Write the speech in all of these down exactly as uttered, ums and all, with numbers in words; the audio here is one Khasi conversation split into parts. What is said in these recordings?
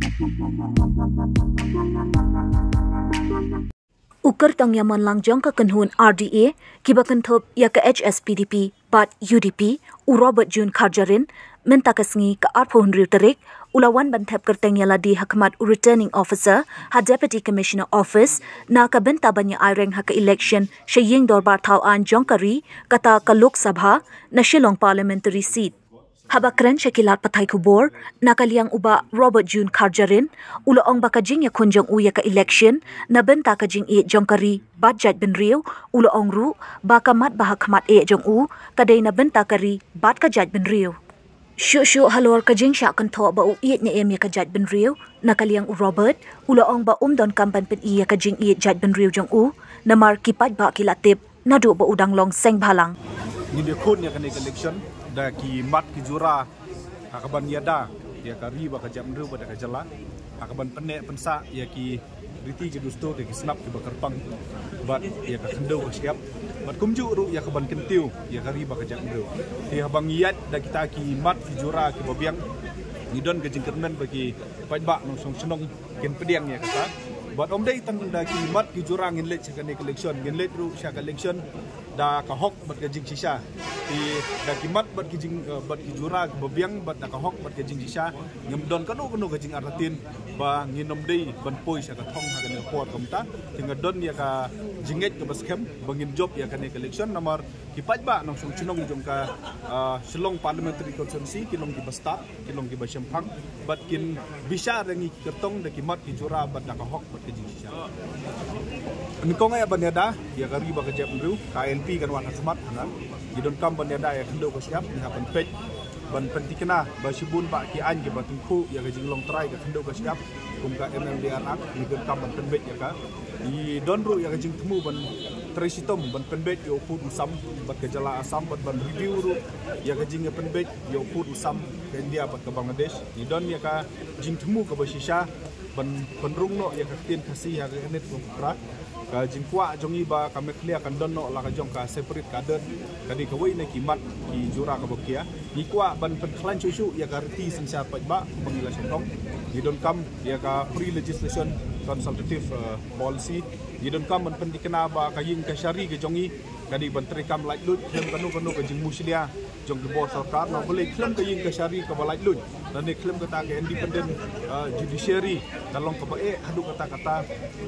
U kyrtong ïa mon lang jong ka kynhun R D A kiba kynthup ïa ka H S P D P bad U D P, u Robert June Kharjarin, mynta ka sngi ka arphew hynriew tarik, u la wan ban thep kyrteng ïa lade ha khmat u Returning Officer ha Deputy Commissioner Office na ka bynta ban ïa aireng ha ka election sha ïing dorbar thaw aiñ jong ka ri, kata ka Lok Sabha na Shillong Parliamentary Seat. Haba kren sha ki lad pathai khubor na ka liang u Bah Robert June Kharjarin, u la ong ba ka jingïakhun jong u ïa ka election na bynta ka jingïeit jong ka ri bad jaitbynriew, u la ong ruh ba ka mat ba ha khmat eh jong u ka dei na bynta ka ri bad ka jaitbynriew. Shuh shuh halor ka jingshah kynthoh ba u ïeit ne em ïa ka jaitbynriew, na ka liang u Robert, u la ong ba um donkam ban pyni ïa ka jingïeit jaitbynriew jong u, namar ki paidbah ki la tip naduh ba u dang long seng bhalang. Ngin ïakhun ïa kane ka election da ki mat ki jura ha kaban ïada ïa ka ri bad ka jaitbynriew bad ïa ka jylla, ha kaban pynneh pynsah ïa ki riti ki dustur, ïa ki snap kiba kyrpang bad ïa ka khyndew ka shyiap, bad kumjuh ruh ïa kaban kyntiew ïa ka ri bad ka jaitbynriew. Te haba ngi ïaid da kita ki mat ki jura kiba biang, ngi don ka jingkyrmen ba ki paidbah nongshong shnong kin pdiang ïa kata. Bad ym dei tang da ki mat ki jura ngin leit sha kane ka election, ngin leit ruh sha ka election da ka hok bad ka jingshisha. Te da ki mat bad ki jing, eh, bad ki jura kiba biang bad da ka hok bad ka jingshisha, ngim don kano kano ka jingartatien ba ngin ym dei ban poi sha ka thong ha kane ka por. Kumta te nga don ïa ka jingngeit kaba skhem ba ngin jop ïa kane ka election, namar ki paidbah nongshong shnong jong ka, ah, Shillong Parliamentary Constituency ki long kiba stad, ki long kiba shemphang bad kin bishar ïa ngi ki kyrtong da ki mat ki jura bad da ka hok bad ka jingshisha. Nyngkong eh ban ïada ïa ka ri bad ka jaitbynriew, ka I L P kan wan ha khmat, hana ngi donkam ban ïada ïa ka khyndew ka shyiap, ngi hap ban peit ban pynthikna ba shibun bah ki aiñ kiba tyngkhuh ïa ka jinglong trai ka khyndew ka shyiap, kum ka M M D R Act, ngi donkam ban pynbeit ïa ka. Ngi don ruh ïa ka jingthmu ban trei shitom ban pynbeit ïa u pud u sam bad ka jylla Assam bad ban review ruh ïa ka jingïapynbeit ïa u pud u sam ka India bad ka Bangladesh. Ngi don ïa ka jingthmu kaba shisha ban pynrung noh ïa ka ktien Khasi ha ka kane ka pra. Ka jingkwah jong ngi ba ka Meghalaya kan don noh la ka jong ka separate cadre ka dei kawei na ki mat ki jura kaba khia. Ngi kwah ban pynkhlaiñ shuh shuh ïa ka riti synshar paidbah ba ngi la shongthong. Ngi donkam ïa ka pre legislation consultative, eh, policy. Ngi donkam ban pynthikna ba ka ïing ka shari ka jong ngi ka dei ban treikam laitluid khlem kano kano ka jingmushlia jong ki bor sorkar, namar balei khlem ka ïing ka shari kaba laitluid lane khlem kata ka independent, eh, judiciary ka long kaba eh haduh katta katta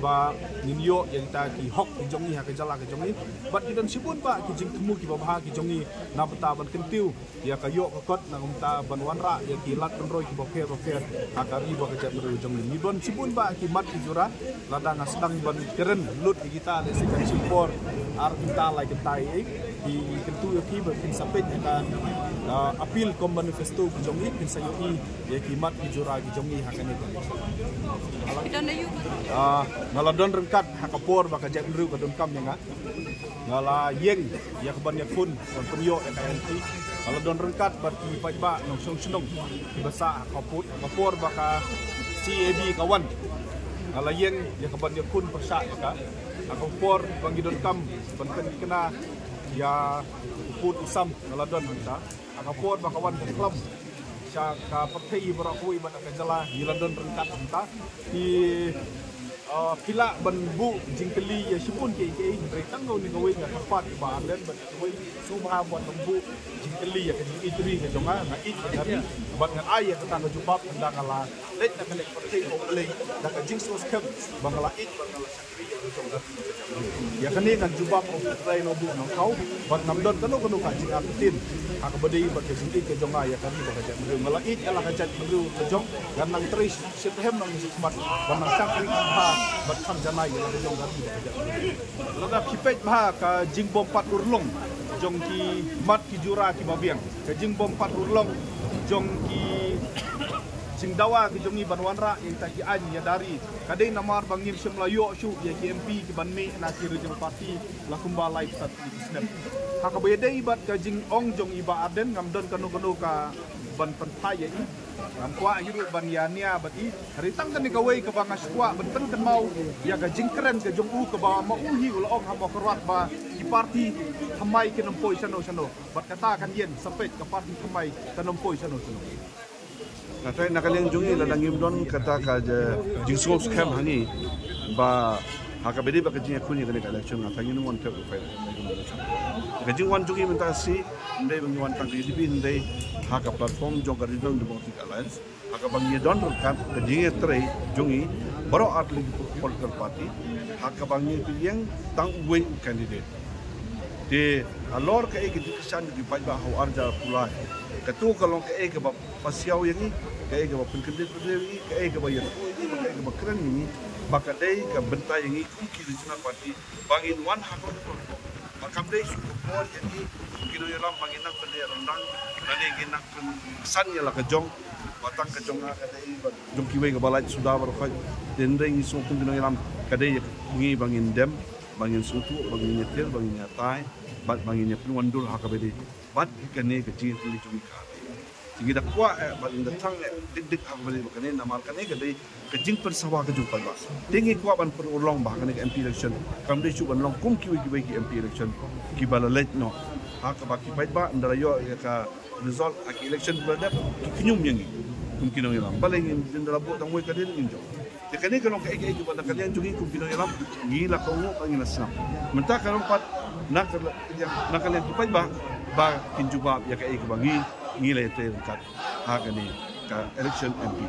ba ngin ïoh ïa kita ki hok ki jong ngi ha ka jylla ka jong ngi. Bad ki don shibun bah ki jingthmu kiba bha ki jong ngi na bynta ban kyntiew ïa ka ïoh ka kot, na kumta ban wanrah ïa ki lad pynroi kiba pher ba pher ha ka ri bad ka jaitbynriew jong ngi. Ngi don shibun bah ki mat ki jura, lada nga sdang ban kren lut ïa kita, lehse kan shim por ar kynta lai kynta ïa ki, ngi kyntu ïa ki ba kin sa peit ïa ka, ah, appeal cum manifesto ki jong ngi, kin sa ïohi ïa ki mat ki jura ki jong ngi ha kane ka. Ah, nga la don ryngkat ha ka por ba ka jaitbynriew ka donkam ïa nga. Nga la ïeng ïa ka ban ïakhun ban pynïoh ïa ka M P. Nga la don ryngkat bad ki paidbah nongshong shnong kiba sah ha ka por, ha ka por ba ka C A B ka wan. Nga la ïeng ïa ka ban ïakhun pyrshah ïa ka. Ha ka por ba ngi donkam ban pynthikna ïa u pud u sam, nga la don hangta. Ha ka por ba ka wan ka khlem sha ka pyrthei baroh kawei bad ka jylla, ngi la don ryngkat hangta. Ki, ah, phi lah ban buh jingkylli ïa shibun kiei kiei, hynrei tang kawei kawei nga kyrpad ïa Bah Ardent bad kawei, sngewbha ban buh jingkylli ïa ka jingïeit ri ka jong nga, nga ïeit ïa ka ri bad ngan ai ïa kata ka jubab ynda nga la leit na kane ka pyrthei, hynrei da ka jingsngewskhem ba nga la ïeit bad nga la shakri ïa ka jong ka ri. Ïa kane ngan jubab, ong U Trai, nongbuh nongthaw bad ngam don kano kano ka jingartatien ha kaba dei bad ka jingïeit ka jong nga ïa ka ri bad ka jaitbynriew. Nga la ïeit ïa la ka jaitbynriew ka jong, ngan nang trei shitrhem nang shakhmat ban nang shakri kham bha bad kham janai ïa la ka jong ka ri bad ka jaitbynriew. Lada phi peit bha ka jingbym pat urlong jong ki mat ki jura kiba biang, ka jingbym pat urlong jong ki jingdawa ki jong ngi ban wanrah ïa kita ki aiñ ïada ri, ka dei namar ba ngim shym la ïoh shuh ïa ki M P kiban mih na ki regional party la kumba lai bsat ki snem. Ha kaba ïadei bad ka jingong jong i Bah Ardent, ngam don kano kano ka ban pynphai ïa i. Ngam kwah hi ruh ban ïania bad i. Hynrei tang kane kawei kaba nga shu kwah ban pynkynmaw ïa ka jingkren ka jong u kaba ma u hi u la ong ha Mawkyrwat ba ki party thymmai kin ym poi shano shano. Bad kata kan ïeng, sa peit, ka party thymmai kan ym poi shano shano. Nga tharai na ka liang jong ngi lada ngim don kata ka jingsngewskhem ha ngi ba ha kaba dei ba ka jingïakhun ïa kane ka election, nga tharai ngin wan tep u pai. Ka jingwan jong ngi mynta shi, ym dei ba ngi wan tang ka U D P, ym dei, ha ka platform jong ka Regional Democratic Alliance, ha kaba ngi don ryngkat ka jingïatrei jong ngi baroh artylli ki political party, ha kaba ngi pynïeng tang uwei u candidate. Te halor kaei ka jingkyrshan jong ki paidbah ha u ar hajar arphew lai, kato ka long kaei kaba pasiaw ïa ngi, kaei kaba pynkyndit pynriew ïa ngi, kaei kaba ïathuh ïa ngi, kaei kaba kren ïa ngi ba ka dei ka bynta ïa ngi kum ki regional party ba ngin wan ha kawei ka platform. Ba kam dei shuh ka por ïa ngi kum ki nongïalam ba ngin nang pynïaryndang lane ngin nang pynsan ïa la ka jong, ba tang ka jong nga ka dei ba jong kiwei kaba lait suda baroh khoit. Te hynrei ngi sngewthuh kum ki nongïalam ka dei ïa ngi ba ngin dem, ba ngin sngewthuh, ba ngin ïatir, ba ngin ïatai bad ba ngin ïapynwandur ha kaba dei. Bad kane ka jingïatylli jong ngi ka dei, ngi da kwah eh bad ngi da thrang eh dik dik ha kaba dei ba kane, namar kane ka dei ka jingpynsawa ka jong paidbah. Te ngi kwah ban pynurlong ba kane ka M P election kam dei shuh ban long kum kiwei kiwei ki M P election kiba la leit noh. Ha kaba ki paidbah ynda la ïoh ïa ka result ha ki election ba la dep, ki kynñium ïa ngi kum ki nongïalam. Balei ngin, ynda la buh tang wei ka dei ngin jop? Te kane ka long kaei kaei kaba na ka liang jong ngi kum ki nongïalam ngi la kohnguh bad ngi la sngap. Mynta ka long pat na ka liang, na ka liang ki paidbah ba kin jubab ïa kaei kaba ngi, ngi la ïatrei ryngkat ha kane ka election M P.